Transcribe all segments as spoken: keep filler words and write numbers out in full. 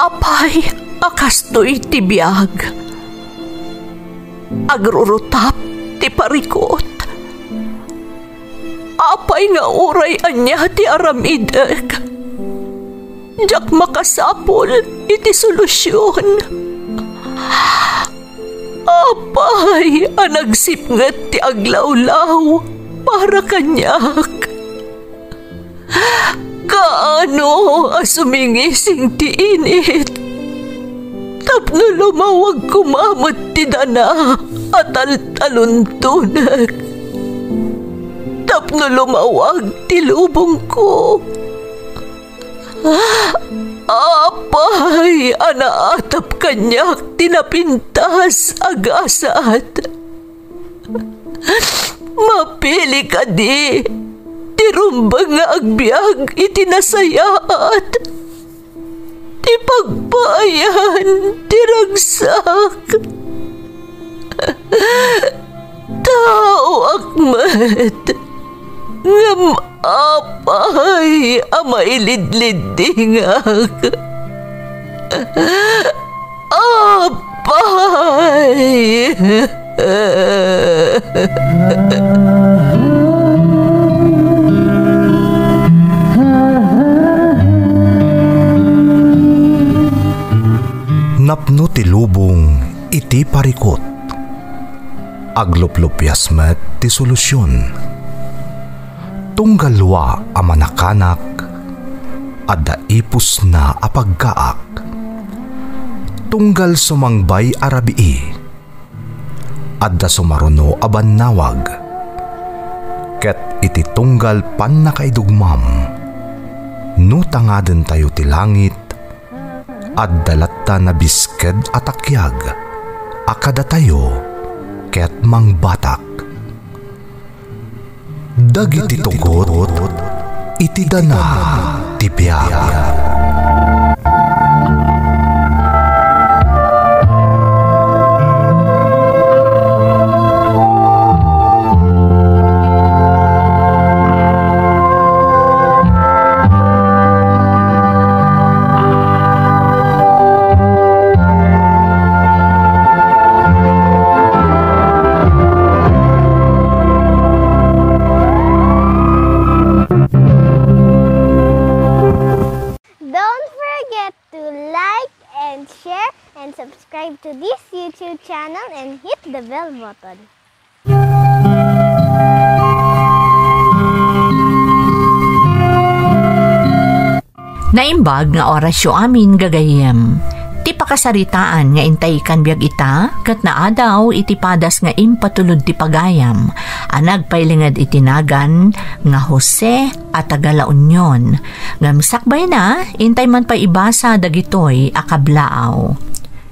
Apay a kastoy ti biag? Agrurutap ti parikut. Apay nga uray ania ti aramidek, diak makasapul iti solusion. Apay a nagsipnget ti aglawlaw para kaniak? Kaano a sumingising ti init tapno lumawag koma met ti dana a taltaluntonek, tapno lumawag ti lubongko? Apay a naatap kaniak ti napintas a gasat? Mapili kadi ti rumbeng nga agbiag iti nasayaat, ti pagpaayan ti ragsak? Taoak met, ngem apay a mailidliddingak? Apay! Napno ti lubong iti parikut. Agluplupias met ti solusion. Tunggal wa a manakanak, adda ipusna a pagkaak. Tunggal sumangbay a rabii, adda sumaruno a bannawag. Ket iti tunggal pannakaidugmam, no tangadentayo ti langit, adda latta nabisked a takiag a kadatayo ket mangbatak. Dagiti tugot iti dana ti biag. Don't forget to like and share and subscribe to this YouTube channel and hit the bell button. Naimbag nga orasyo amin, gagayyem. Ti pakasaritaan nga intay ikkan biag ita, ket naadaw iti padas nga impatulod ti pagayam, a nagpailinged iti nagan nga Jose a taga La Union. Ngem sakbayna, intay man pay ibasa dagitoy a kablaaw.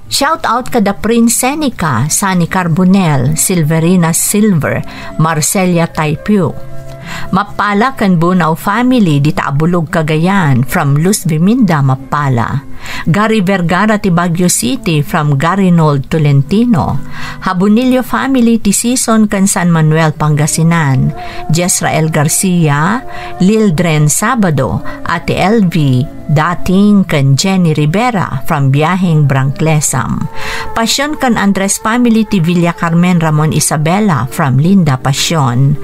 Shout out kada Prince Seneca, Sunny Carbonell, Silverina Silver, Marcelia Taipio. Mappala ken Bunao family dita Abulog, Cagayan, from Luz Biminda, Mappala. Gary Vergara ti Baguio City from Garinold, Tolentino. Habonillo family ti Sison ken San Manuel, Pangasinan. Jesrael Garcia, Lildren Sabado, Ate L V, Dating ken Jenny Rivera from Biaheng, Branclesam. Pasion ken Andres family ti Villa Carmen Ramon Isabela from Linda Pasion.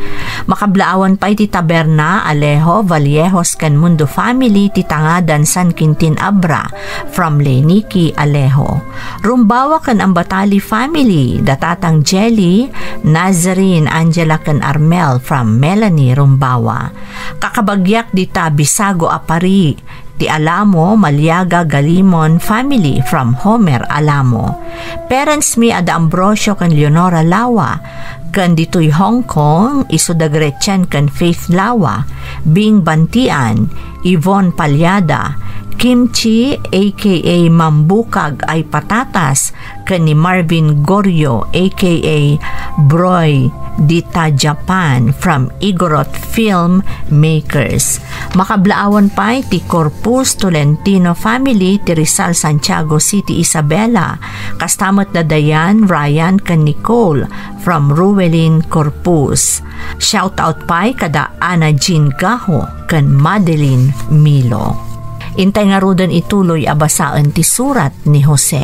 Makablaawan pay ti Taberna, Alejo, Vallejos ken Mundo family ti Tangadan, San Quintin, Abra from Leniki Alejo. Rumbawa ken Ambatali family, da Tatang Jelly, Nazarene, Angela ken Armel from Melanie Rumbawa. Kakabagiak dita Bisago a Pari, ti Alamo, Maliaga, Galimon family from Homer Alamo. Parents mi a da Ambrosio ken Leonora Lawa, ken ditoy Hong Kong, isu da Gretchen ken Faith Lawa, Bing Bantian, Yvonne Palyada, Kimchi, A K A Mambukag ay Patatas, ken ni Marvin Gorio, A K A Broy, dita Japan, from Igorot Filmmakers. Makablaawan pay ti Corpus Tolentino family ti Rizal, Santiago City, Isabela. Kasta met da Dayan, Ryan, ken Nicole from Ruelin Corpus. Shout out pay kada Ana Jean Gaho ken Madeline Milo. Intay ngaruden ituloy a basaen ti surat ni Jose.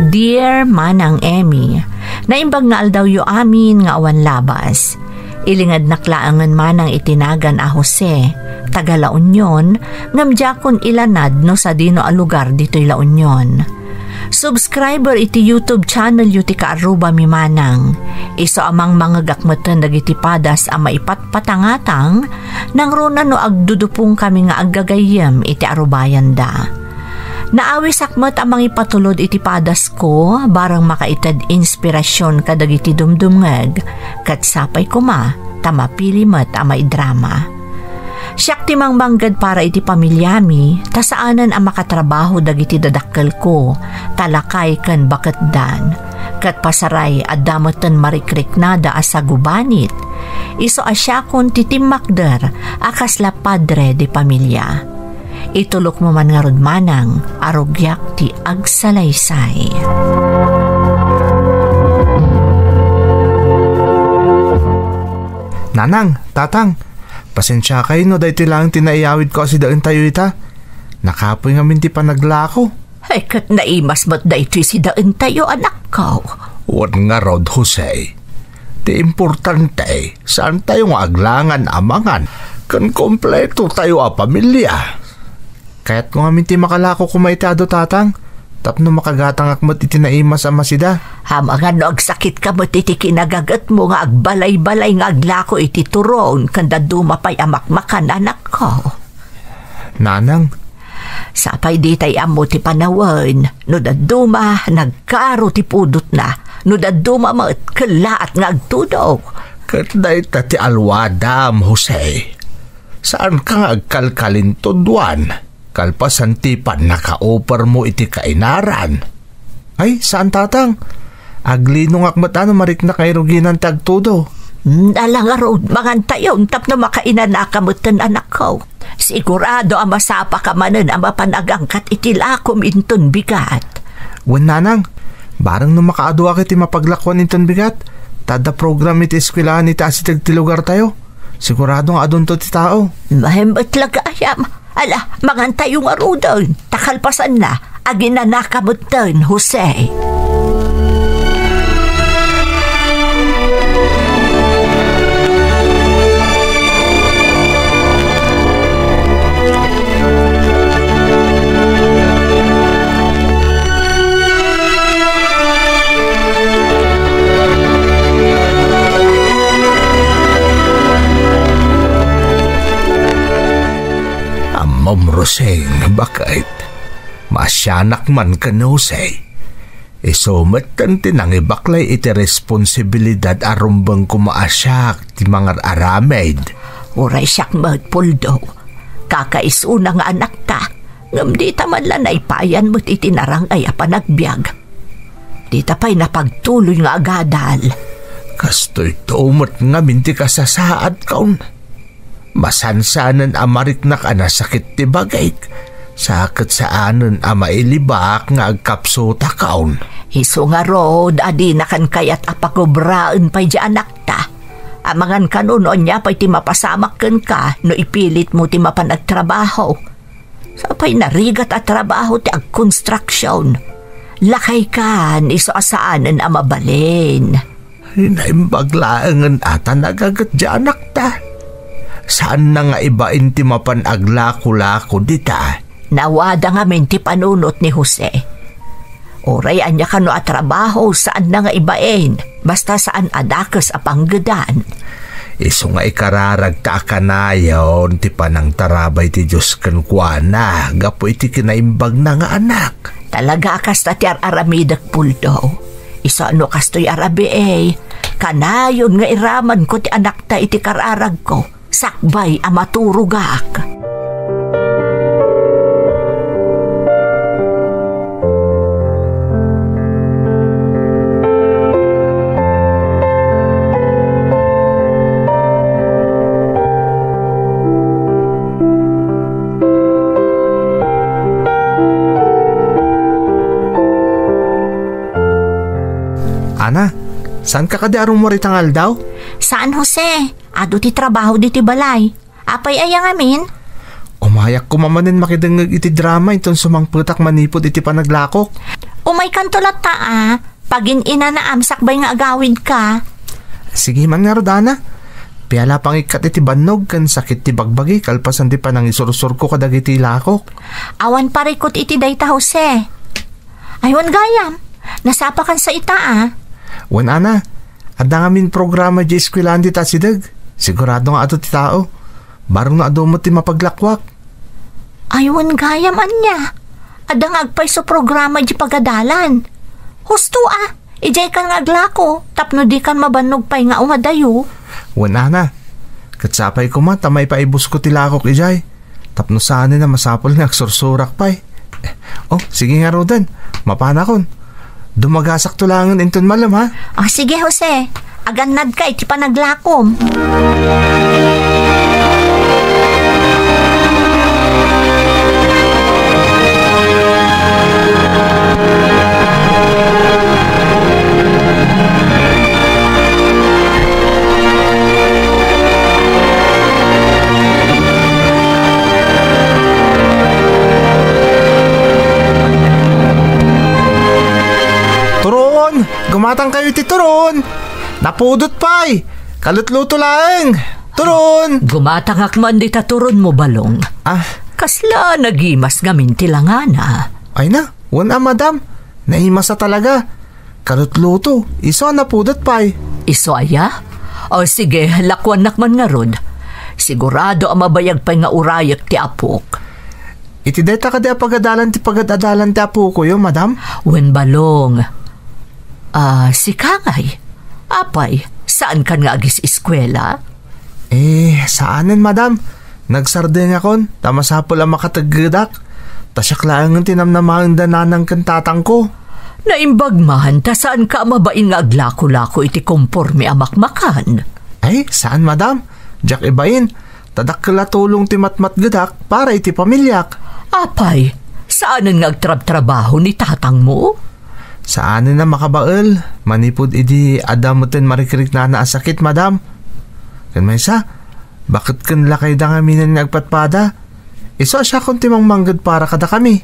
Dear Manang Emmy, naimbag nga aldawyo amin nga awan labas. Ilingednak laengen manang iti nagan a Jose, taga La Union, ngem diakon ilanad no sadino a lugar ditoy La Union. Subscriber iti YouTube channel yo ti kaarrubami manang. Isu a mangmangegak metten dagiti padas a maipatpatangatang, nangruna no agdudupongkami nga aggagayyem iti arubayanda. Naawisak met a mangipatulod iti padasko, bareng makaited inspirasyon kadagiti dumdumngeg, ket sapay koma ta mapili met a maidrama. Siak ti mangmangged para iti pamiliami, ta saanen a makatrabaho dagiti dadakkelko, ta lakay ken baketdan. Ket pasaray, adda metten marikriknada a sagubanit. Isu a siakon ti timmakder a kasla padre de pamilia. Itulokmo man ngarud manang a rugiak ti agsalaysay. Nanang, tatang, pasensiakayo no daytoy laeng ti naiyawidko a sidaentayo ita. Nakapuy ngamin ti panaglako. Ay, ket naimas met daytoy sidaentayo, anakko. Wen ngarud, Jose. Ti importante, saantayo nga aglangan a mangan, ken kompletotayo a pamilia. Kayatko ngamin ti makalako koma iti adu, tatang, tapno makagatangak met iti naimas a masida. Amangan no agsakitka met iti kinagagetmo nga agbalay-balay nga aglako iti turon ken dadduma pay a makmakan, anakko. Nanang. Sapay ditay ammo ti panawen, no dadduma, nagkaro ti pudotna, no dadduma met, kellaat nga agtudok. Ket dayta ti alwadam, Jose. Saanka nga agkalkalintudwan, kalpasan ti pannakaopermo iti kainaran. Ay, saan, tatang. Aglinongak met a no mariknak nga iruginan ti agtudo. Hmm, ala ngarud, mangantayon tapno makainanaka metten, anakko. Sigurado a masapaka manen a mapan agangkat iti lakom inton bigat. Wen, nanang, bareng no makaaduak iti mapaglakuan inton bigat, ta adda program iti eskwelahan iti asideg ti lugartayo. Sigurado nga adunto ti tao. Maem met la gayam. Ala, mangantayo ngaruden, ta kalpasanna, aginanaka metten, Jose. Ammom, Roseng, baket. Maasianak man ken Jose. Isu metten ti nangibaklay iti responsibilidad a rumbeng koma a siak ti mangar-aramid. Uray siak met, Puldo. Kakaisuna nga anakta, ngem dita man la naipayan met iti narangay a panagbiag. Dita pay napagtuloy nga agadal. Kastoyto met ngamin ti kasasaadkon. Masansanen a mariknak a nasakit ti bagik, sa ket saanen a mailibak nga agkapsutakon. Isu ngarud a dinakan kayat a pakobraen pay di anakta. Amangan kano no ania pay ti mapasamak kenka no ipilitmo ti mapan agtrabaho. Sapay narigat a trabaho ti agkonstruksion. Lakaykan isu a saanen a mabalin. Naimbag laengen a ta nagaget di anakta. Saanna nga ibain ti mapan aglakolako dita. Nawada ngamin ti panunot ni Jose. Uray ania kano a trabaho, saanna nga ibain, basta saan a dakes a panggedan. Isu nga ikararagta a kanayon ti panangtarabay ti Dios kenkuana gapu iti kinaimbagna nga anak. Talaga a kasta ti ar-aramidek, Puldo. Isu no kastoy a rabii, kanayon nga iramanko ti anakta iti kararagko, sakbay a maturogak. Ana, saanka kadi a rummuar ita nga aldaw? Saan, Jose. Adu ti trabaho ditoy balay. Apay aya ngamin? Umayak koma manen makidengngeg iti drama inton sumangpetak manipud iti panaglakok. Umaykanto latta a, pagin-inanaam sakbay nga agawidka. Sige man ngarud, Ana. Piala pangikkat iti bannog ken sakit ti bagbagi kalpasan ti panangisursurko kadagiti lakok. Awan parikut iti dayta, Jose. Ay, wen gayam. Nasapakan sa ita a. Wen, Ana, adda ngamin programa di eskwelahan dita asideg. Sigurado nga adu ti tao. Bareng no adu met ti mapaglakwak. Ay, wen gayam ania. Adda nga agpayso programa di pagadalan. Husto a, idiay kan nga aglako, tapno di kan mabannog pay nga umadayo. Wen, Ana, ket sapay koma ta maipaibusko ti lakok idiay. Tapno saanen a masapul nga agsursurak pay. Oh, sige ngaruden. Mapanakon. Dumagasakto laengen inton malem, ha? Ah, sige, Jose. Agannadka iti panaglakom. Turon! Gumatangkayo iti turon! Napudot pay! Kalutluto laeng! Turon! Gumatangak man dita turonmo, Balong. Ah. Kasla nagimas ngamin ti langana. Ay na, wen a, madam. Naimasa talaga. Kalutluto, isu a napudot pay. Isu aya? O sige, lakuannak man ngarud. Sigurado a mabayag pay nga urayek ti apok. Iti dayta kadi a pagadalan ti pagad-adalan ti apokoyo, madam? Wen, Balong. Ah, sika ngay? Apay, saankan nga agis-eskuela? Eh, saanen, madam. Nagsardengakon, ta masapul a makateggedak. Ta siak laengen ti namnamaen da nanang ken tatangko. Naimbag man, ta saanka a mabain nga aglako-lako iti komporme a makmakan. Ay, saan, madam. Diak ibain. Ta dakkel a tulong ti matmatgedak para iti pamiliak. Apay, saanen nga agtrabtrabaho ni tatangmo? Saanen a makabael, manipud idi adda metten marikriknana a sakit, madam. Ken maysa, baket ken lakayda ngaminen nga agpadpada. Isu a siakon ti mangmangged para kadakami.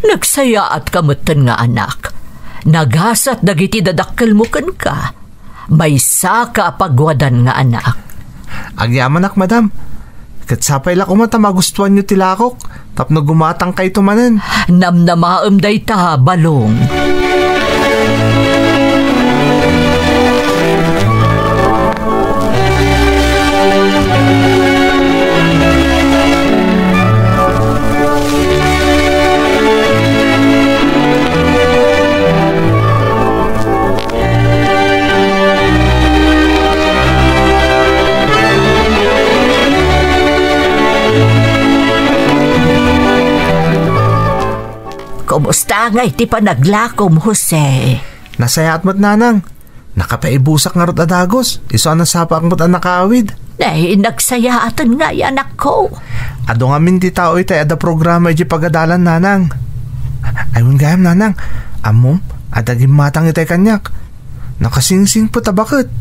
Nagsayaatka metten nga anak. Nagasat dagiti dadakkelmo kenka. Maysaka a pagwadan nga anak. Agyamanak, madam. Ket sapay la koma ta magustuanyo ti lakok tapno gumatangkayto manen. Namnamaem dayta, Balong. Kumusta ngay ti panaglakom, Jose? Nasayaat met, nanang. Nakapaibusak ngarud a dagus, isu a nasapaak met a nakaawid. Nay, nagsayaaten ngay, anakko. Adu ngamin ti tao itay adda programa idiay pagadalan, nanang. Ay, wen gayam, nanang. Ammom, adda gimmatang itay kaniak. Nakasingsingpet a baket.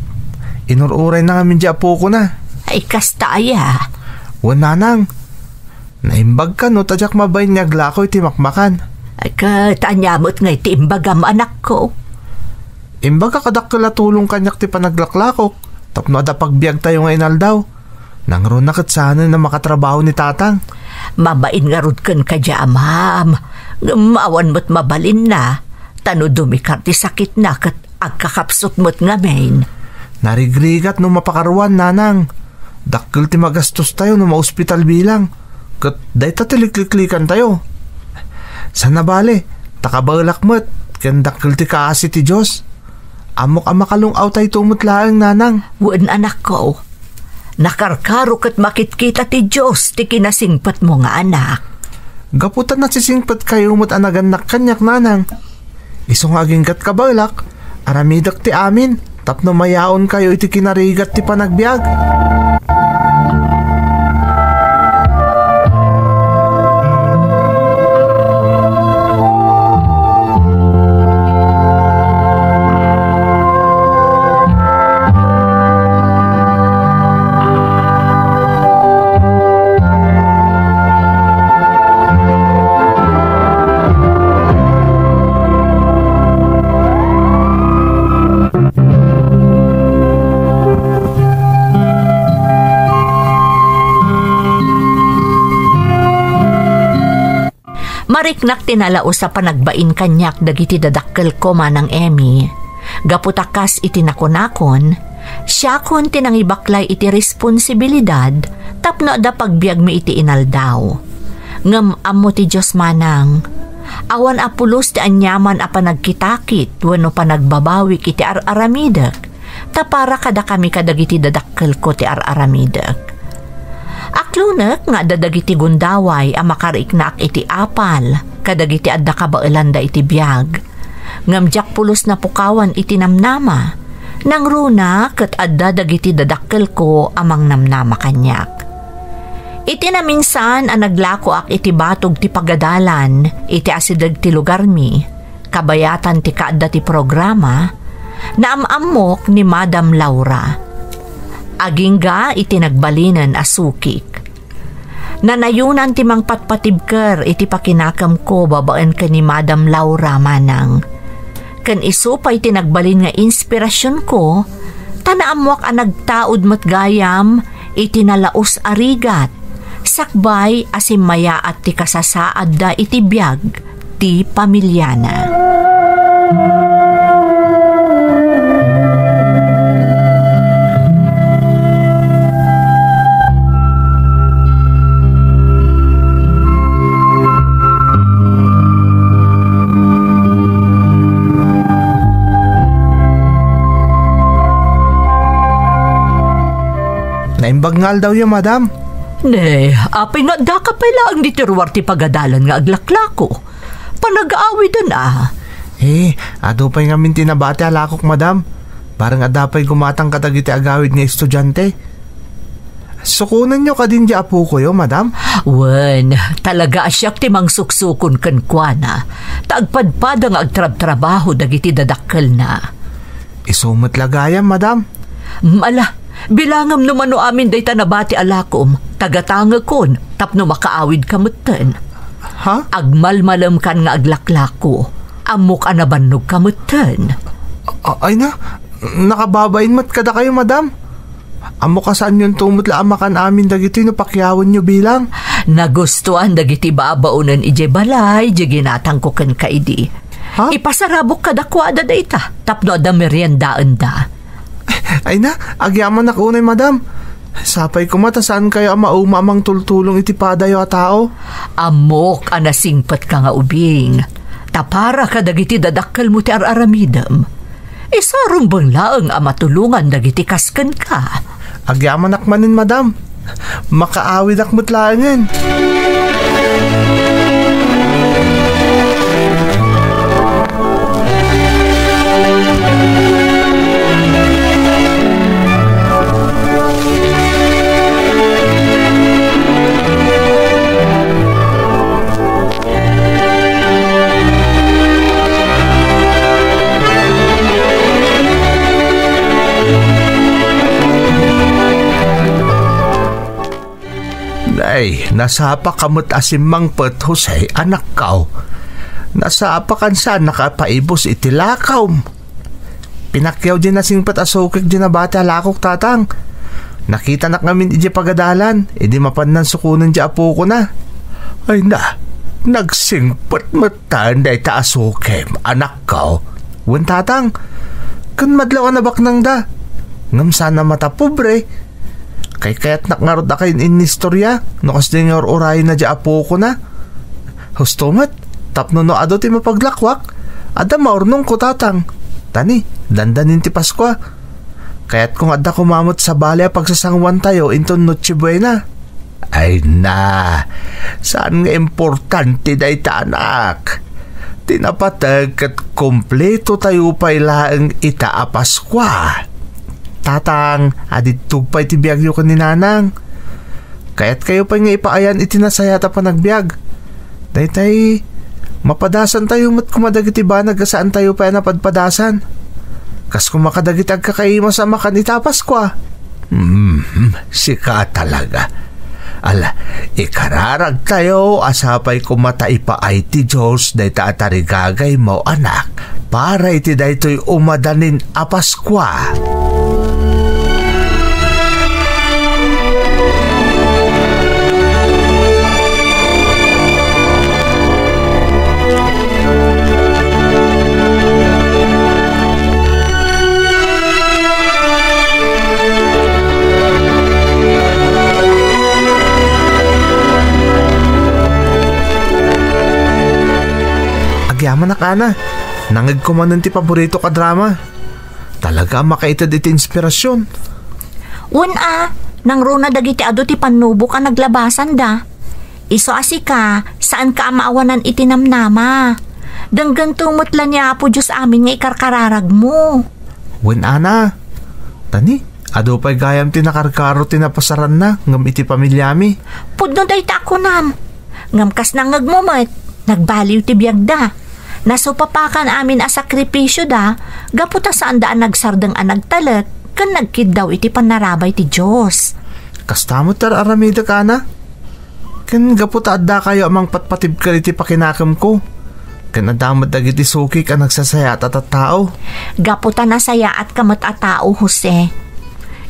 Inur-urayna ngamin di apokona. Ay, kasta aya. Wen, nanang. Naimbag kano ta diak mabain nga aglako iti makmakan. Ay, ket ania met ngay ti imbagam, anakko? Imbagak a dakkel a tulong kaniak ti panaglaklakok tapno adda pagbiagtayo nga inaldaw. Nangruna ket saanen a makatrabaho ni tatang. Mabain ngarud kenka di amam. Ngem awan met mabalinna, ta no dumikar ti sakitna ket agkakapsut met ngamin. Narigrigat no mapakaruan, nanang. Dakkel ti magastostayo no maospital bilang. Ket dayta ti likliklikantayo. Saan a bale, ta kabaelak met, ken dakkel ti kaasi ti Dios. Ammok a makalung-awtayto met laeng, nanang. Wen, anakko. Nakarkaro ket makitkita ti Dios ti kinasingpetmo nga anak. Gapu ta nasisingpetkayo met a nagannak kaniak, nanang. Isu nga aginggat kabaelak, aramidek ti amin tapno mayaonkayo iti kinarigat ti panagbiag. Pariknak ti nalaus a panagbain kaniak dagiti dadakkelko, Manang Emmy. Gapu ta kas iti nakunakon, siakon ti nangibaklay iti responsibilidad tapno adda pagbiagmi iti inaldaw. Ngem ammo ti Dios, Manang, awan a pulos ti aniaman a panagkitakit wenno panagbabawik iti ar-aramidek, ta para kadakami kadagiti dadakkelko ti ar-aramidek. Aklonek nga adda dagiti gundaway a makariknaak iti apal kadagiti adda kabaelanda iti biag. Ngem diak pulos napukawan iti namnama. Nangruna ket adda dagiti dadakkelko a mangnamnama kaniak. Iti naminsan a naglakoak iti batog ti pagadalan iti asideg ti lugarmi, kabayatan ti kaadda ti programa, naam-ammok ni Madam Laura. Agingga iti nagbalinen a sukik. Nanayonan ti mangpatpatibker iti pakinakemko babaen ken ni Madam Laura, Manang. Ken isu pay ti nagbalin nga inspirasionko, ta naammoak a nagtaud met gayam iti nalaus a rigat, sakbay a simmayaat ti kasasaadda iti biag ti pamiliana. Naimbag nga aldawyo, madam. Ne, apay nga addaka pay laeng ditoy ruar ti pagadalan nga aglaklako? Panag-awiden a. Eh, adu pay ngamin ti nabati a lakok, madam. Bareng adda pay gumatang kadagiti agawid nga estudiante. Sukonenyo kadin di apokoyo, madam? Wen, talaga a siak ti mangsuksukon kenkuana, ta agpadpada nga agtrabtrabaho dagiti dadakkelna. Isu met la gayam, madam. Mm, ala, bilangam no mano amin dayta nabati a lakom, tagatangekon tapno makaawidka metten. Ha? Agmalmalemkan nga aglaklako. Ammok a nabannogka metten. A-, ay na, nakababain met kadakayo, madam. Ammok a saanyonto met la a makan amin dagitoy no pakiawenyo bilang. Nagustuan dagiti babaonen idiay balay, di ginatangko kenka idi. Ha? Ipasarabok kadakuada dayta, tapno adda meriendaenda. Ay na, agyamanak unay, madam. Sapay koma ta saankayo a mauma a mangtultulong iti padayo a tao. Ammok a nasingpetka nga ubing. Ta para kadagiti dadakkelmo ti ar-aramidem. Isurumbeng laeng a matulongan dagiti kas kenka. Agyamanak manen, madam. Makaawidak met laengen. Nay, nasapaka met a simmangpet, Jose, anakko. Nasapakan saannaka a paibus iti lakawm. Pinakyaw di nasingpet a sukik di nabati a lakok, tatang. Nakitanak ngamin idiay pagadalan, idi mapannan sukonen di apokona. Ay na, nagsingpet metten dayta a sukim, anakko. Wen, tatang, ken madlaw a nabaknangda. Ngem saan a matapobre. Kaykayatnak ngarud a kain-innistoria no kasdi nga ur-urayna di apokona. Husto met, tapno no adu ti mapaglakwak, adda maurnongko, tatang. Tani, dandanin ti Paskua. Kayatko nga adda koma met sabali a pagsasanguantayo inton Noche Buena. Ay na, saan nga importante dayta, anak. Ti napateg ket kumpletotayo pay laeng ita a Paskua. Tatang, adiddog pay ti biagyo ken ni Nanang. Kayatkayo pay nga ipaayan iti nasayaat a panagbiag. Daytay, mapadasantayo met koma dagiti banag a saantayo pay a napadpadasan. Kas koma kadagiti agkakaimas a makan ita a Paskua. Hmm, sika talaga. Ala, ikararagtayo a sapay koma ta ipaay ti Dios dayta a tarigagaymo, anak, para iti daytoy umadanin a Paskua. Manak, Ana, nangngegko manen ti paboritok a drama. Talaga a makaited iti inspirasyon. Wen a, nangruna dagiti adu ti pannubok a naglabasanda. Isu a sika, saanka a maawanan iti namnama. Denggento met la ni Apo Dios amin nga ikarkararagmo. Wen, Ana. Tani, adu pay gayam ti nakarkaro ti napasaranna ngem iti pamiliami. Pudno dayta a kunam. Ngem kas nangngegmo met, nagbaliw ti biagda. Nasupapakan amin a sakripisioda gapu ta saanda a nagsardeng a nagtalek ken nagkiddaw iti pannarabay ti Dios. Kasta met ti ar-aramidek, Ana. Ken gapu ta addakayo a mangpatpatibker iti pakinakemko, ken adda met dagiti sukik a nagsasayaat a tattao. Gapu ta nasayaatka met a tao, Jose.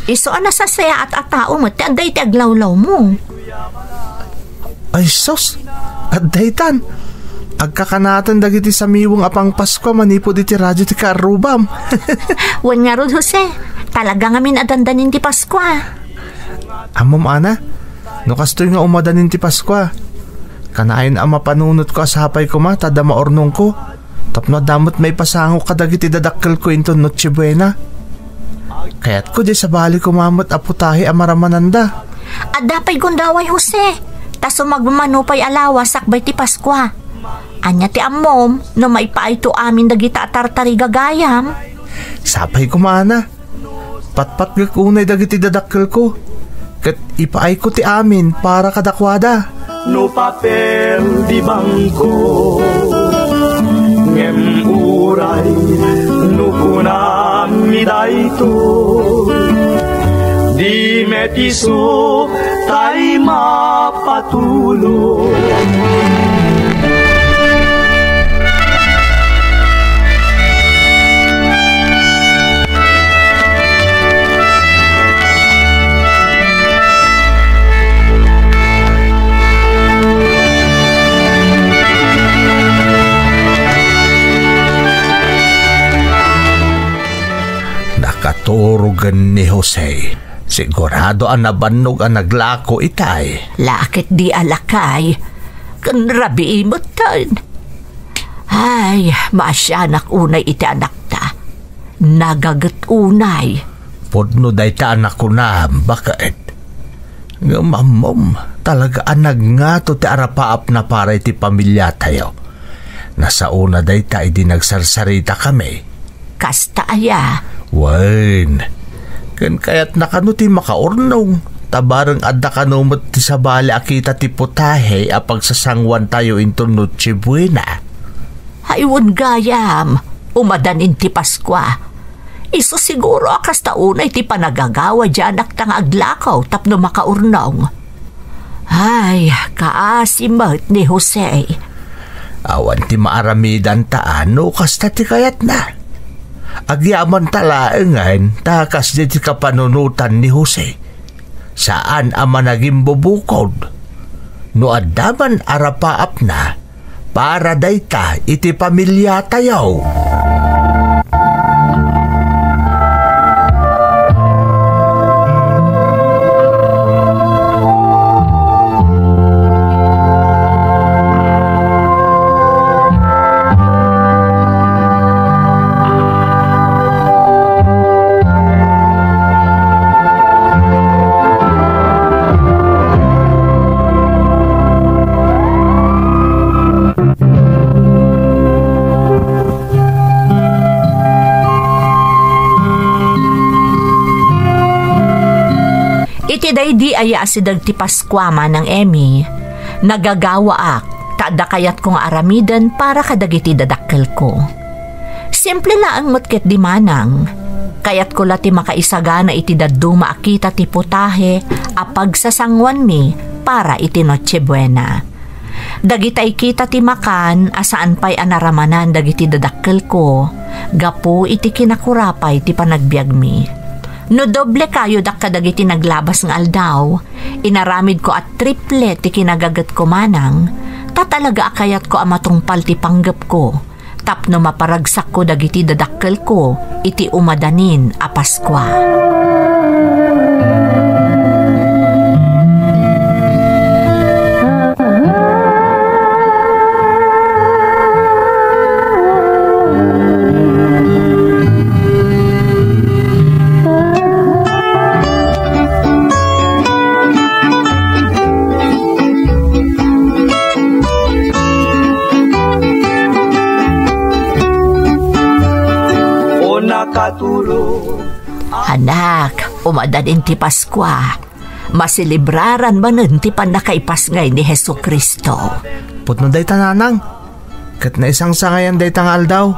Isu a nasasayaat a tao met ti adda iti aglawlawmo. Ay sus! Adda itan! Agkakanaten dagiti samiweng a pangpaskua manipud iti radio ti kaarrubam. Wen ngarud, Jose, talaga ngamin a dandanin ti Paskua. Ammom, Ana, no kastoy nga umadanin ti Paskua, kanayon a mapanunotko a sapay koma ta adda maurnongko, tapno adda met maipasangok kadagiti dadakkelko inton Noche Buena. Kayatko diay sabali koma met a putahe a maramananda. Adda pay gundaway, Jose, ta sumagmamano pay a lawas sakbay ti Paskua. Ania ti ammom no maipaayto amin dagita a tartariga gayam? Sapay koma, Ana. Patpatgek unay dagiti dadakkelko, ket ipaayko ti amin para kadakuada. No papel di bangko, ngem uray no kunam mi daytoy, di met isu tay mapatulong. Nakaturogen ni Jose. Sigurado a nabannog a naglako itay. La ket di a lakay, ken rabii metten. Ay, maasianak unay iti anakta. Nagaget unay. Pudno dayta a nakunam, baket. Ngem ammom, talaga a nagngato ti arapaapna para iti pamiliatayo. Nasaona dayta idi nagsarsaritakami. Kasta aya? Wen, ken kayatna kano ti makaurnong, ta bareng adda kano met ti sabali a kita ti putahe a pagsasanguantayo inton Noche Buena. Ay, wen gayam, umadanin ti Paskua. Isu siguro a kasta unay ti panagagawa diay anakta nga aglako tapno makaurnong. Ay, kaasi met ni Jose. Awan ti maaramidanta a no kasta ti kayatna. Agyamanta laengen ta kasdi ti kapanunotan ni Jose. Saan a managimbubukod. No adda man arapaapna, para dayta iti pamiliatayo. Iti daydi aya asideg ti Paskua, Manang Emmy, nagagawaak ta adda kayatko nga aramiden para kadagiti dadakkelko. Simple laeng met ketdi, Manang. Kayatko la ti makaisagana iti dadduma a kita ti putahe a pagsasanguanmi para iti Noche Buena. Dagitay kita ti makan a saan pay a naramanan dagiti dadakkelko gapu iti kinakurapay ti panagbiagmi. No doble kayodak kadagiti naglabas nga aldaw, inaramidko a triple ti kinagagetko, Manang, ta talaga a kayatko a matungpal ti panggepko tapno maparagsakko dagiti dadakkelko iti umadanin a Paskua. Anak, umadanin ti Paskua. Maselebraran manen ti pannakaipasngay ni Jesu-Cristo. Pudno dayta, nanang. Ket naisangsangayan dayta nga aldaw.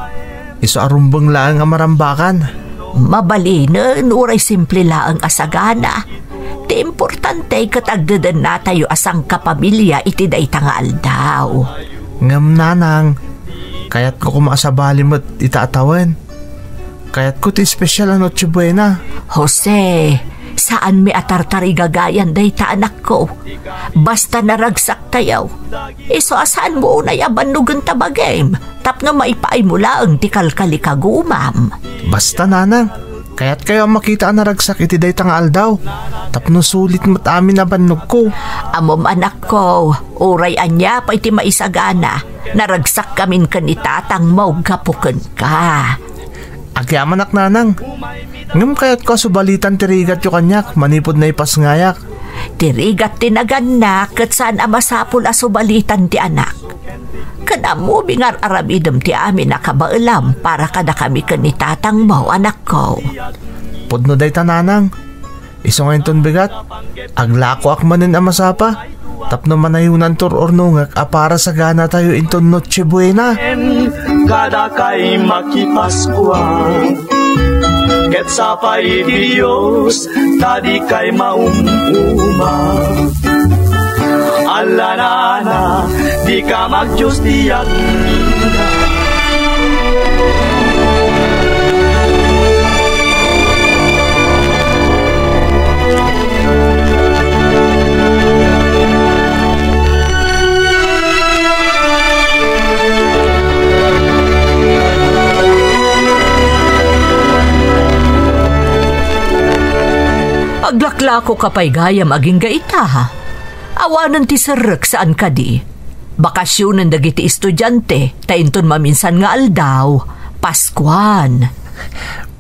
Isu a rumbeng laeng a marambakan. Mabalinen uray simple laeng a sagana. Ti importante ket agdedennatayo a sangkapamilya iti dayta nga aldaw. Ngem, nanang, kayatko koma a sabali met ita a tawen. Kayatko ti espesyal a Noche Buena. Jose, saanmi a tartarigagayan dayta, anakko. Basta naragsak tayo. Isu a saanmo unay a bannogen ta bagim, tapno maipaaymo laeng ti kalkalikagumam. Basta, nanang, kayatkayo a makita a naragsak iti dayta nga aldaw, tapno sulit met amin a bannogko. Ammom, anakko, uray ania pay ti maisagana, naragsakkamin ken ni tatangmo gapu kenka. Agyamanak, nanang. Ngem kayatko a subalitan ti rigatyo kaniak manipud naipasngayak. Ti rigat ti nagannak ket saan a masapul a subalitan ti anak. Ken ammomi nga ar-aramidem ti amin a kabaelam para kadakami ken ni tatangmo, anakko. Pudno dayta, nanang. Isu nga inton bigat, aglakoak manen a masapa, tapno manayonanto ur-urnongek a para saganatayo inton Noche Buena. Kadakay makipaskua, ket sapay ti Dios, ta dikay maum-uma. Allanana, dika magdios ti agina. Aglaklako ka pay gayam agingga ita. Awanen ti serrek, saan kadi? Bakasionen dagiti estudiante, ta inton maminsan nga aldaw, Paskuan.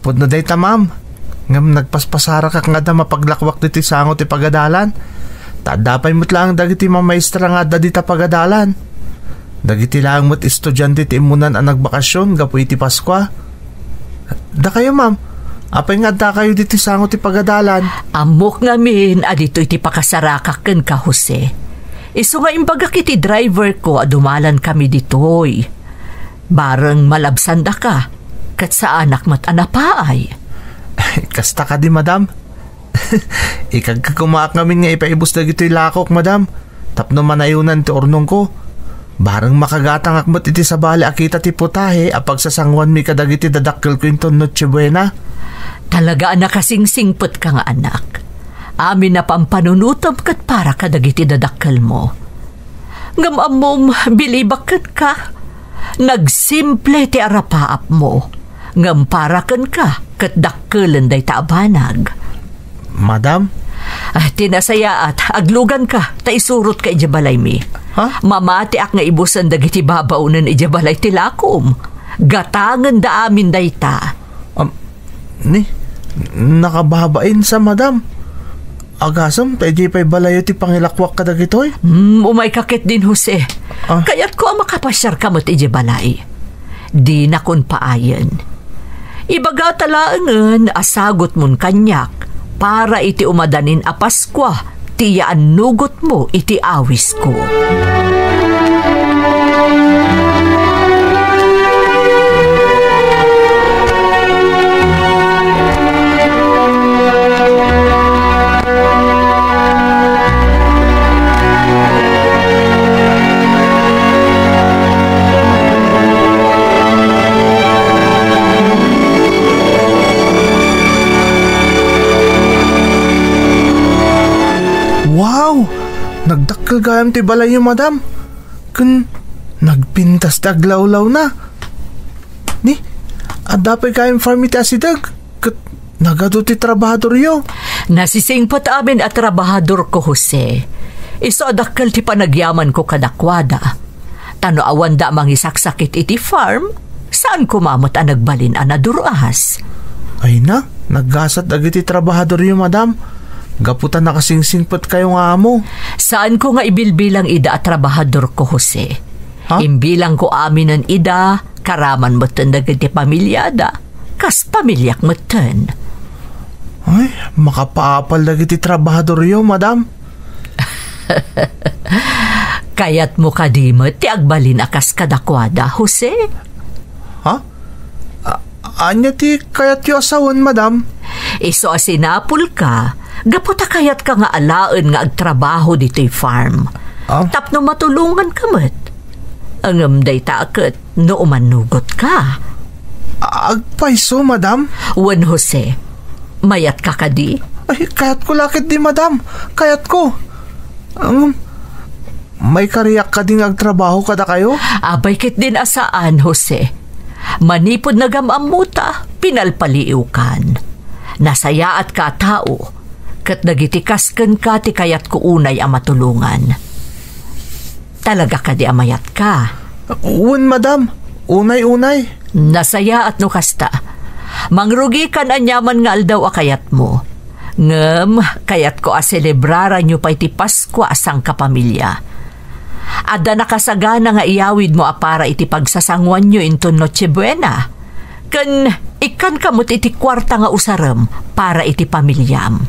Pudno dayta, ma'am. Ngem nagpaspasarakak nga adda mapaglakwak ditoy sango ti pagadalan. Ta adda pay met laeng dagiti mamaestra nga adda dita pagadalan. Dagiti laeng met estudiante ti immunan a nagbakasyon gapu iti Paskua. Dakayo, ma'am, apay nga addakayo ditoy sango ti pagadalan? Ammok ngamin a ditoy ti pakasarakak kenka, Jose. Isu nga imbagak iti driver ko a dumalankami ditoy. Bareng malabsandaka, ket saanak met a napaay. Kasta kadi, madam? Ikagka koma ngamin nga ipaibus dagitoy lakok, madam, tapno manayonan ti urnongko. Bareng makagatangak met iti sabali a kita ti putahe a pagsasanguanmi kadagiti dadakkelko inton Noche Buena. Talaga a nakasingsingpetka nga anak. Amin a pampanunotem ket para kadagiti dadakkelmo. Ngem ammom, bilibak kenka. Nagsimple ti arapaapmo, ngem para kenka ket dakkelen dayta a banag. Madam? Ah, ti nasayaat, agluganka, ta isurotka idiay balaymi. Ha? Mamatiak nga ibusen dagiti babaonen idiay balay ti lakom. Gatangenda amin dayta. Am, ni, nakababain sa, madam. Agasem, ta idiay pay balayo ti pangilakwak kadagitoy? Hmm, umayka ketdin, Jose. Ah. Kayatko a makapasiarka met idiay balay. Dinakon paayen. Ibagata laengen a sagutmon kaniak para iti umadanin a Paskua ti yaannugotmo iti awisko. Wow! Nagdakkel gayam ti balayyo, madam. Ken nagpintas ti aglawlawna. Ni, adda pay gayam farm iti asideg, ket nagadu ti trabahadoryo. Nasisingpet amin a trabahadorko, Jose. Isu a dakkel ti panagyamanko kadakuada. Ta no awanda a mangisaksakit iti farm, saan koma met a nagbalin a nadur-as. Ay na, naggasat dagiti trabahadoryo, madam. Gapu ta nakasingsingpetkayo nga amo. Saanko nga ibilbilang ida a trabahadorko, Jose. Ha? Imbilangko aminen ida, karaman metten dagiti pamiliada. kas pamiliak metten. Ay, makapaapal dagiti trabahadoryo, madam. Kayatmo kadi met ti agbalin a kas kadakuada, Jose? Ha? A-, ania ti kayatyo a sawen, madam? Isu a sinapulka, gapu ta kayatka nga alaen nga agtrabaho ditoy farm. Ah? Tapno matulonganka met. Ngem dayta a ket no umanugotka. A-, agpayso, madam? Wen, Jose, mayatka kadi? Ay, kayatko la ketdi, madam. Kayatko. Ngem, maikariak kadi nga agtrabaho kadakayo? Apay ketdin a saan, Jose. Manipud nagam-ammota, pinalpaliiwkan. Nasayaatka a tao, ket dagiti kas kenka ti kayatko unay a matulongan. Talaga kadi a mayatka? Wen, madam. Unay, unay. Nasayaat no kasta. Mangrugikan aniaman nga aldaw a kayatmo. Ngem, kayatko a selebraranyo pay ti Paskua a sangkapamilya. Adda nakasagana nga iyawidmo a para iti pagsasanguanyo inton Noche Buena. Ken ikkanka met iti kuarta nga usarem para iti pamiliam.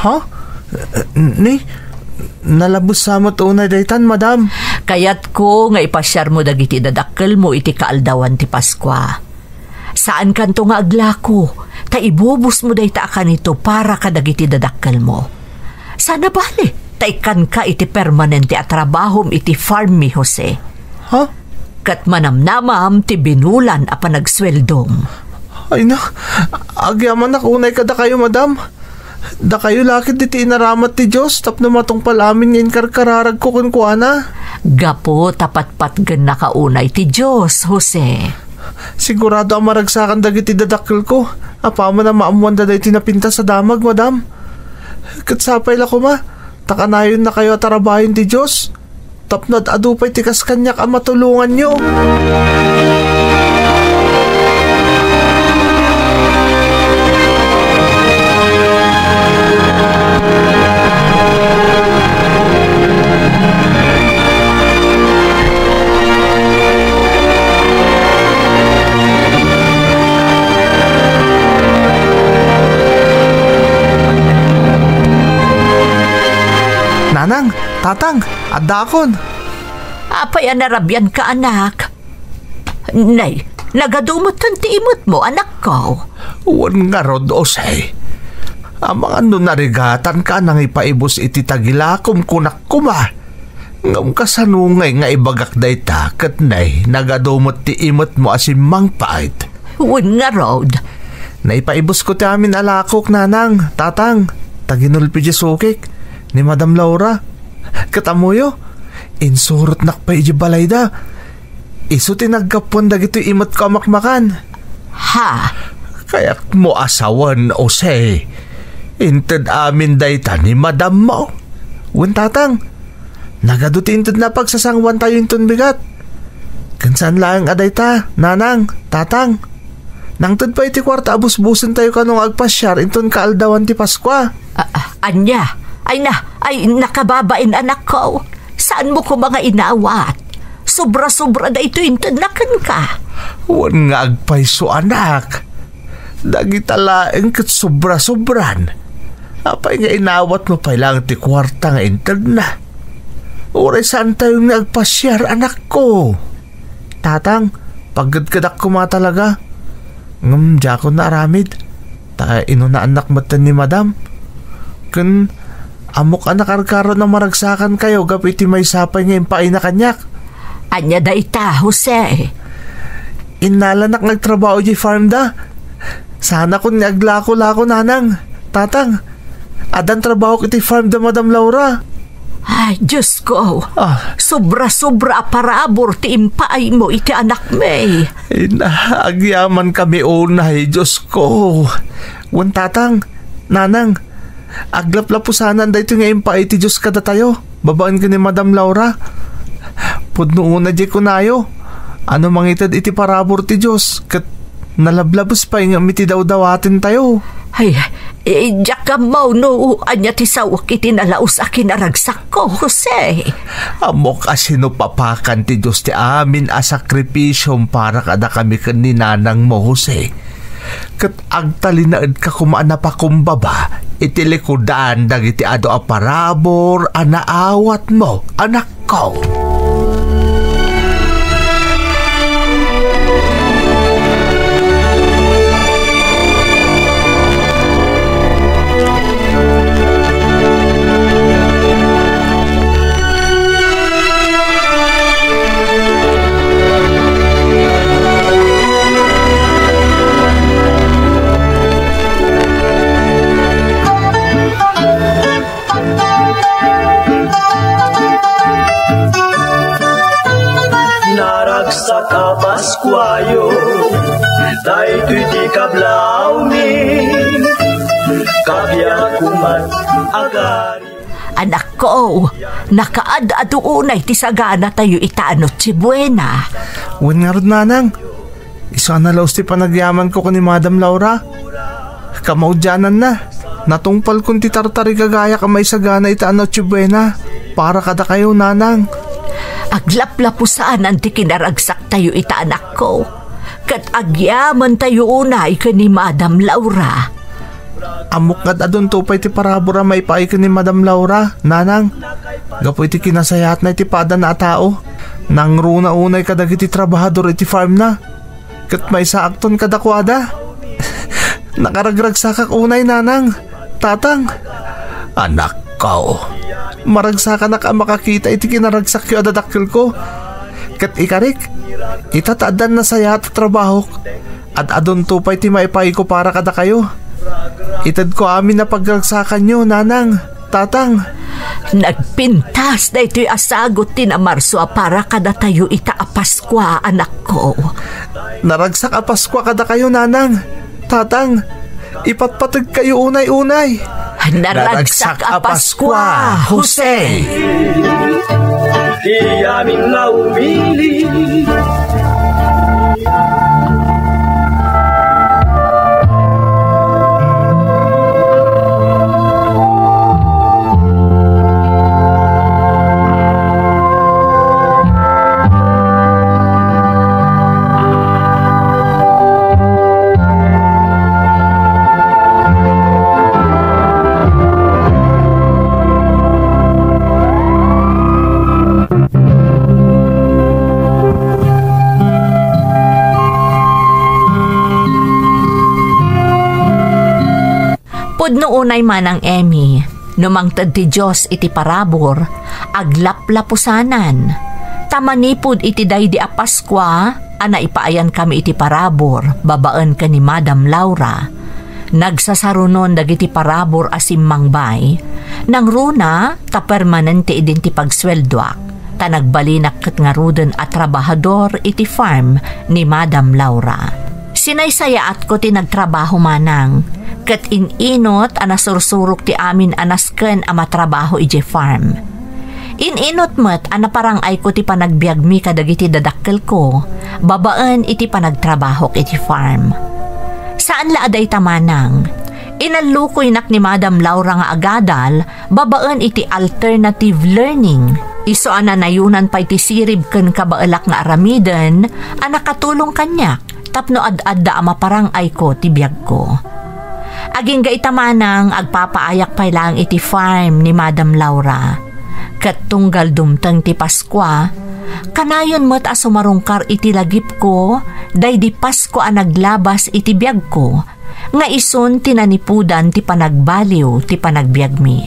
Ha? Ni, nalabes sa met unay daytan, madam. Kayatko nga ipasiarmo dagiti dadakkelmo iti kaaldawan ti Paskua. Saankanto nga aglako, ta ibubusmo dayta a kanito para kadagiti dadakkelmo. Saan a bale, ta ikkanka iti permanente a trabahom iti farm mi, Jose. Ha? Ket manamnamam ti binulan a panagsueldom. Ay na, agyamanak unay kadakayo, madam. Dakayo la ketdi ti inaramat ti Dios tapno matungpal amin nga inkarkararagko kenkuana. Gapu ta patpatgennaka unay ti Dios, Jose. Sigurado a maragsakan dagiti dadakkelko apaman a maammoanda daytoy napintas a damag, madam. Ket sapay la koma, ta kanayonnakayo a tarabayen ti Dios tapno ad-adu pay ti kas kaniak a matulonganyo. Nanang, Tatang, addaakon. Apay a narabianka, anak? Nay, nagadu metten ti imetmo, anakko. Wen ngarud, Jose. Amangan no narigatanka a nangipaibus iti tagilakom, kunak koma. Ngem kasano ngay nga ibagak dayta ket nay, nagadu met ti imetmo a simmangpet? Wen ngarud. Naipaibusko ti amin a lakok, Nanang, Tatang, ta ginulpi diay sukik ni Madam Laura. Ket ammoyo, insurotnak pay idiay balayda. Isu ti naggapuan dagitoy imetko a makmakan. Ha? Kayatmo a sawen, Jose. Inted amin dayta ni madammo. Wen, Tatang, nagadu ti intedna a pagsasanguantayo inton bigat. Ken saan laeng a dayta, Nanang, Tatang. Nangted pay ti kuarta a busbusentayo kano nga agpasiar inton kaaldawan ti Paskua. A-, a-, ania? Ay na, ay nakababain, anakko. Saanmo koma nga inawat? Sobra-sobra daytoy intedna kenka. Wen nga agpayso, anak. Dagita laeng ket sobra-sobran. Apay nga inawatmo pay laeng ti kuarta nga intedna? Uray saantayo nga agpasiar, anakko. Tatang, pagkedkedak koma talaga. Ngem diakon naaramid, ta inunaannak metten ni Madam. Ken ammok a nakarkaron a maragsakankayo gapu iti maysa pay nga impaayna kaniak. Ania dayta, Jose? Innalanak nga agtrabaho idiay farm da. Saanakon nga aglako-lako, Nanang, Tatang. Addan trabahok iti farm da Madam Laura. Ay, Diosko. Ah. Sobra-sobra a parabur ti impaaymo iti anakmi. Ina, agyamankami unay, Diosko. Wen, Tatang, Nanang, aglaplapusanan daytoy nga impaay ti Dios kadatayo, babaen ken ni Madam Laura. Pudno unay diay kunayo, ano mangited iti parabur ti Dios, ket nalablabes pay ngem iti dawdawatentayo. Ay, eh, diak ammo no ania ti saok iti nalaus a kinaragsakko, Jose. Ammok a sinupapakan ti Dios ti amin a sakripisiom para kadakami ken ni nanangmo, Jose. Ket agtalinaedka koma a napakumbaba iti likudan dagiti adu a parabur a naawatmo, anakko. Naragsak a Paskuayo, daytoy ti kablawmi, kabiak kuman agari. Anakko, nakaad-adu unay ti saganatayo ita a Noche Buena. Wen ngarud, nanang. Isu a nalaus ti panagyamanko ken ni Madam Laura. Kamaudiananna, natungpalkon ti tartarigagayak a maisagana ita a Noche Buena para kadakayo, nanang. Aglaplapusanan ti kinaragsaktayo ita, anakko, ket agyamantayo unay ken ni Madam Laura. Ammok nga ad-adunto pay ti parabur a maipaay ken ni Madam Laura, nanang. Gapu iti kinasayaatna iti padana a tao, nangruna unay kadagiti trabahador iti farmna. Ket maysaakton kadakuada. Nakaragragsakak unay, nanang, tatang. Anakko, maragsakanak a makakita iti kinaragsakyo a dadakkelko. Ket ikarik, ita ta addan nasayaat a trabahok, ad-adunto pay ti maipaayko para kadakayo. Itedko amin a pagragsakanyo, nanang, tatang. Nagpintas daytoy a sagut ti namarso a para kadatayo ita a Paskua, anakko. Naragsak a Paskua kadakayo, nanang, tatang. Ipatpategkayo unay-unay. Naragsak a Paskua, Jose. Ti amin nga umili. Pudno unay, Manang Emmy, no mangted ti Dios iti parabur, aglaplapusanan. Ta manipud iti daydi a Paskua a naipaayankami iti parabur babaen ken ni Madam Laura, nagsasarunon dagiti parabur a simmangbay, nangruna ta permanente idin ti pagsueldoak, ta nagbalinak ket ngaruden a trabahador iti farm ni Madam Laura. Sinaysayaatko ti nagtrabaho, manang, ket in-inut a nasursurok ti amin a nasken a matrabaho idiay farm. In-inut met a naparang-ayko ti panagbiagmi kadagiti dadakkelko babaen iti panagtrabahok iti farm. Saan la a dayta, manang. Inallukoynak ni Madam Laura nga agadal babaen iti alternative learning. Isu a nanayonan pay ti sirib ken kabaelak nga aramiden a nakatulong kaniak tapno ad-adda a maparang-ayko ti biagko. Agingga ita, manang, agpapaayak pay laeng iti farm ni Madam Laura. Ket tunggal dumteng ti Paskua, kanayon met a sumarungkar iti lagipko daydi Paskua a naglabas iti biagko, nga isun ti nanipudan ti panagbaliw ti panagbiagmi.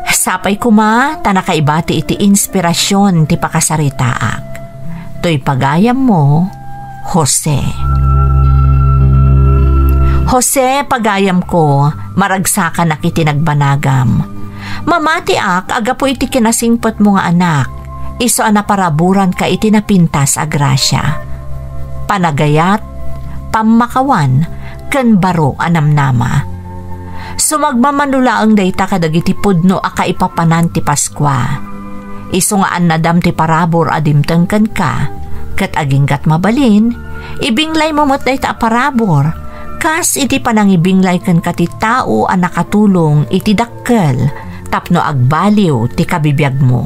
Sapay koma ta nakaibati iti inspirasion ti pakasaritaak. Toy pagayammo, Jose. Jose, pagayamko, maragsakanak iti nagbanagam. Mamatiak a gapu iti kinasingpetmo nga anak, isu a naparaburanka iti napintas a grasia, panagayat, pammakawan, ken baro a namnama. Sumagmamano laeng dayta kadagiti pudno a kaipapanan ti Paskua. Isu nga annadam ti parabur a dimteng kenka, ket aginggat mabalin, ibinglaymo met dayta a parabur, kas iti panangibinglay kenka ti tao a nakatulong iti dakkel tapno agbaliw ti kabibiagmo.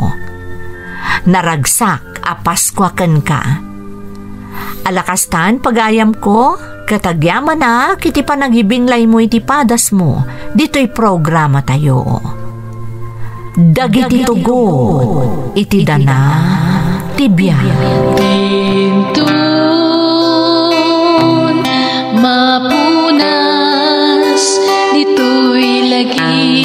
Naragsak a Paskua kenka. Ala kastan, pagayamko, ket agyamanak iti panagibinglaymo iti padasmo ditoy programatayo. Dagiti tugot iti dana ti biag. Inton mapunas ditoy lagi.